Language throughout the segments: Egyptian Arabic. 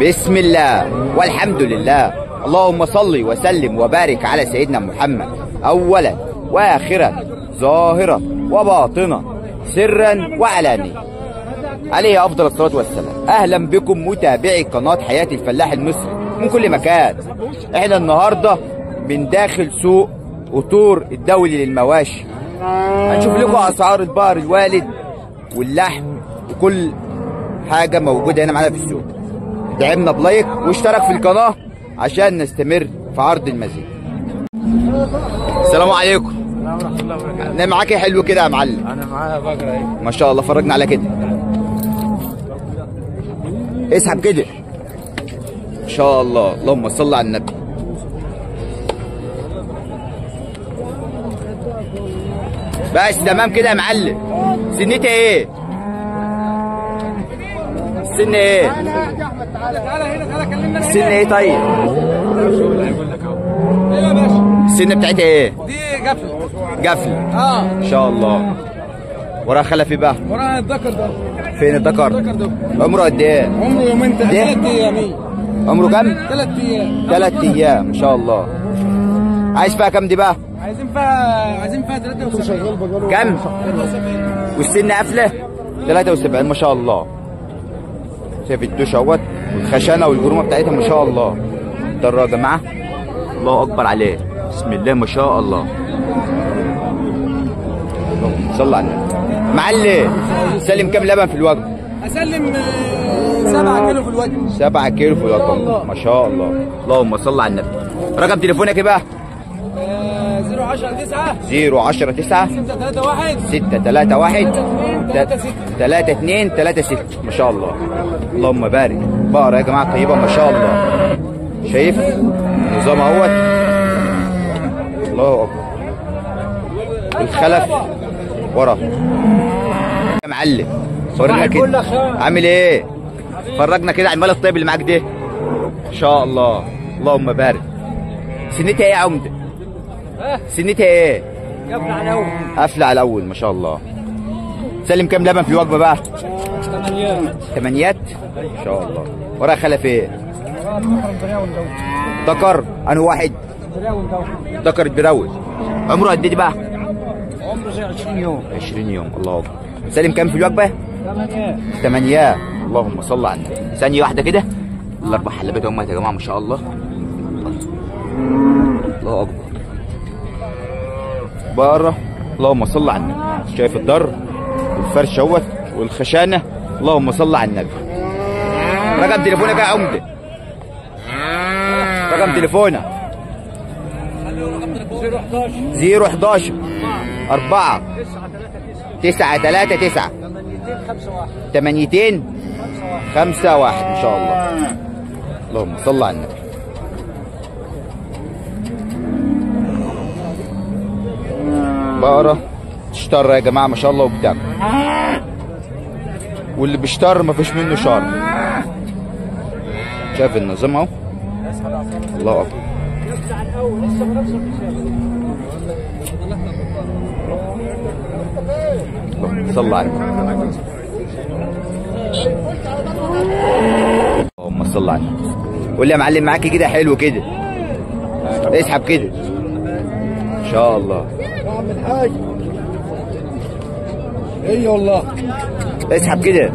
بسم الله والحمد لله، اللهم صل وسلم وبارك على سيدنا محمد أولا وآخرا، ظاهرا وباطنا، سرا وعلانية، عليه أفضل الصلاة والسلام. أهلا بكم متابعي قناة حياة الفلاح المصري من كل مكان. احنا النهاردة من داخل سوق قطور الدولي للمواشي، هنشوف لكم أسعار البقر الوالد واللحم وكل حاجة موجودة هنا معانا في السوق. دعمنا بلايك واشترك في القناة عشان نستمر في عرض المزيد. السلام عليكم. ورحمة الله وبركاته. انا معاك يا حلو كده يا معلم. انا معايا بقرة اهي ما شاء الله، فرجنا على كده. اسحب كده ان شاء الله، اللهم صل على النبي. بس تمام كده يا معلم. سنتها ايه؟ السن ايه؟ السن ايه طيب؟ ايوه يا باشا. السن بتاعتها ايه؟ دي قفله. قفله. ان شاء الله. وراها خلفي بقى؟ وراها الذكر ده. فين الذكر؟ الذكر ده عمره قد ايه؟ عمره يومين، 3 ايام. عمره كام؟ 3 ايام. 3 ايام ما شاء الله. عايز فيها كام دي بقى؟ عايزين فيها 73. كام؟ 73. والسن قافله؟ 73 ما شاء الله. شايف الدوش اهوت والخشنه والجرومه بتاعتها ما شاء الله. ده يا جماعة الله اكبر عليه، بسم الله ما شاء الله. صلى على النبي. معلم سلم كام لبن في الوجبة؟ اسلم 7 كيلو في الوجبة. 7 كيلو في الوجبة ما شاء الله، اللهم صل على النبي. رقم تليفونك ايه بقى؟ 010 9 010 9 631 631 32 36 ما شاء الله، اللهم بارك. بقرة يا جماعة طيبة ما شاء الله. شايف النظام اهوت، الله اكبر. الخلف ورا يا معلم. فرجنا كده عامل ايه؟ فرجنا كده على المال الطيب اللي معاك ده ان شاء الله، اللهم بارك. سنتها ايه يا عمده؟ سنتها ايه؟ قافله على الاول. قافله على الاول ما شاء الله. سلم كام لبن في الوجبة بقى؟ 8. 8 ان شاء الله. وراها خلف ايه؟ ذكر. انه واحد؟ ذكر براون. عمره قد ايه بقى؟ عمره زي 20 يوم. 20 يوم الله اكبر. سلم كام في الوجبة؟ 8. 8 اللهم صل على النبي. ثانية واحدة كده. الاربع حلبات هم يا جماعة ما شاء الله، الله اكبر. بره اللهم صل على النبي. شايف الضر والفرش اهوت والخشانه، اللهم صل على النبي. رقم تليفونك يا عمده؟ رقم تليفونك 011 4 9 3 9 8 5 1 ان شاء الله، اللهم صل على النبي. بقرة تشتر يا جماعة ما شاء الله وبتاكل، واللي بيشتر مفيش منه شر. شايف النظام اهو، الله اكبر. اللهم صل على النبي. اللهم صل على النبي. قول لي يا معلم معاك كده حلو كده، اسحب كده ان شاء الله. اعمل حاجة ايه والله، اسحب كده.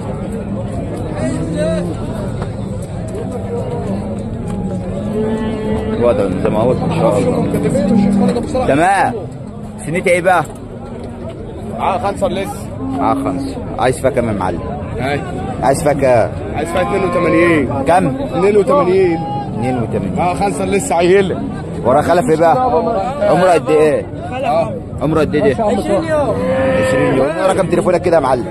الوضع النظام اهوت ما شاء الله. تمام. سنتها ايه بقى؟ معاها 5 لسه. معاها 5. عايز فيها كام يا معلم؟ عايز فيها كام؟ عايز فيها 82. كام؟ 82. 82. معاها 5 لسه عيله. ورا خلف ايه بقى؟ عمره قد ايه؟ عمره قد ايه ده؟ 20 يوم. 20 يوم. رقم تليفونك كده يا معلم؟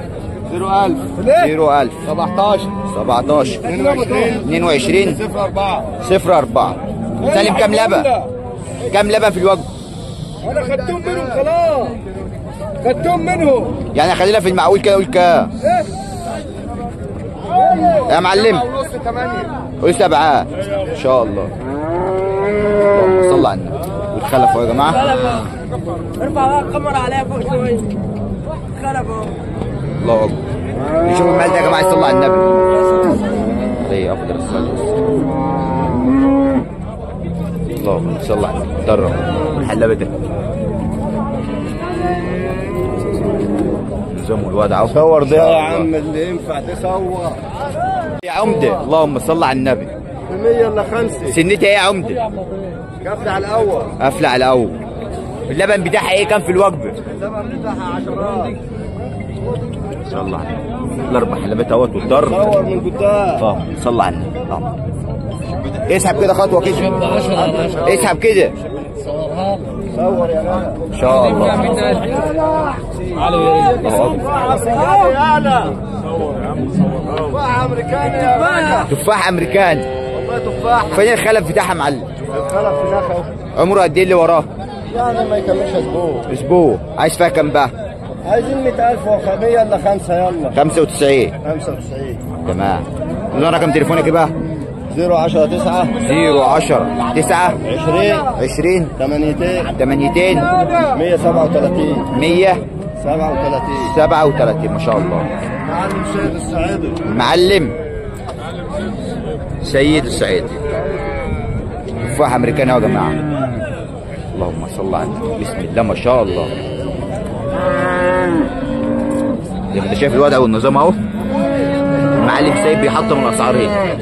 01000 01000 17 17 22 04 04. سالم كام لبن؟ كام لبن في الوجبة؟ انا خدتهم منهم خلاص، خدتهم منهم. يعني خلينا في المعقول كده، قول كام؟ يا معلم 7.5 8. قول 7 ان شاء الله. اللهم صل على النبي. والخلف اهو يا جماعة. ارفع بقى الكاميرا عليها فوق شوية. خلف اهو. الله اكبر. نشوف المال ده يا جماعة، يصلي على النبي. عليه افضل الصلاة والسلام. اللهم صل على النبي. الحلبة ده نظام الوضع. صور ده يا عم اللي ينفع تصور يا عمده. اللهم صل على النبي. 100 الا 5. سنتها ايه يا عمده؟ قافله على الاول. قافله على الاول. اللبن بتاعها ايه كان في الوجبة؟ اللبن بتاعها 10. ان شاء الله عليك. الاربع حلبات اهوت والضرب. صور من قدام. اللهم صل على النبي. اسحب كده خطوة كده. اسحب كده. صور يا ولد. ان شاء الله. تفاح امريكاني يا باشا. تفاح امريكاني. والله تفاح. فين الخلف بتاعها يا معلم؟ الخلف هناك اهو. عمره قد ايه اللي وراه؟ يعني ما يكملش اسبوع. اسبوع. عايز فيها كام بقى؟ عايزين 100000 و100 الا 5. يلا 95. 95. تمام. قول رقم تليفونك ايه بقى؟ 010 9 010 9 20 20 82 82 137 137 37. ما شاء الله. معلم سيد الصعيدي. معلم سيد الصعيدي. تفاح امريكاني يا جماعة. اللهم صل على النبي. بسم الله ما شاء الله. زي ما انت شايف الوضع والنظام اهو. المعلم سيد بيحطم الاسعار هنا.